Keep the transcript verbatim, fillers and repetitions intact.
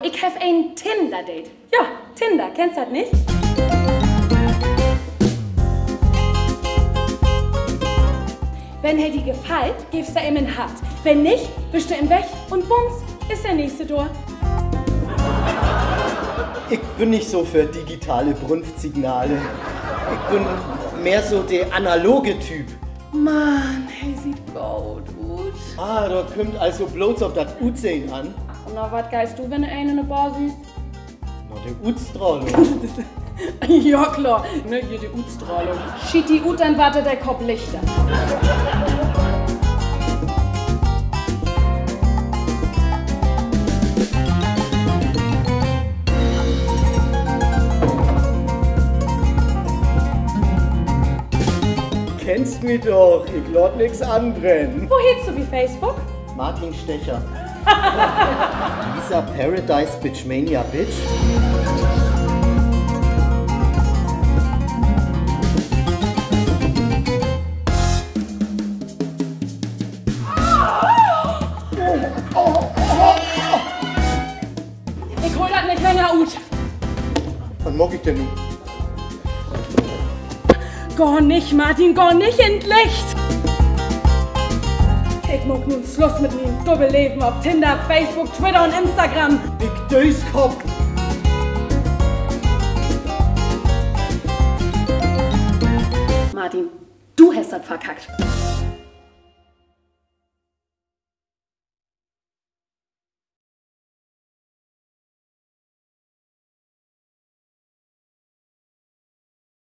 Ik heff en Tinder-Date. Ja, Tinder, kennst dat nich? Wenn he di gefallt, geevst du em en Hart. Wenn nich, wischst du em weg un bums, is de Nächste dor. Ik bün nich so för digitale Brunftsignale. Ik bün mehr so de analoge Typ. Mann, he süht goot ut. Ah, dor kümmt also blots op dat Utsehn an. Ach, un na wat geihst du, wenn du een in de Bar sühst? Na, de Utstrahlung. Ja, klaar. Ne, hier de Utstrahlung. Schiet di ut, denn warrt de Kopp lichter. Kennst mi doch, ik laat nix anbrennen. Wo heetst du bi Facebook? Martin Stecher. Lisa Paradise Bitchmania Bitch. Ik hool dat nich länger ut. Wat maak ik denn nu? Gah nich, Martin, gah nich in't Licht! Ik maak nu Sluss mit mien Dubbelleven op Tinder, Facebook, Twitter un Instagram. Ik Dööskopp! Martin, du hest dat verkackt.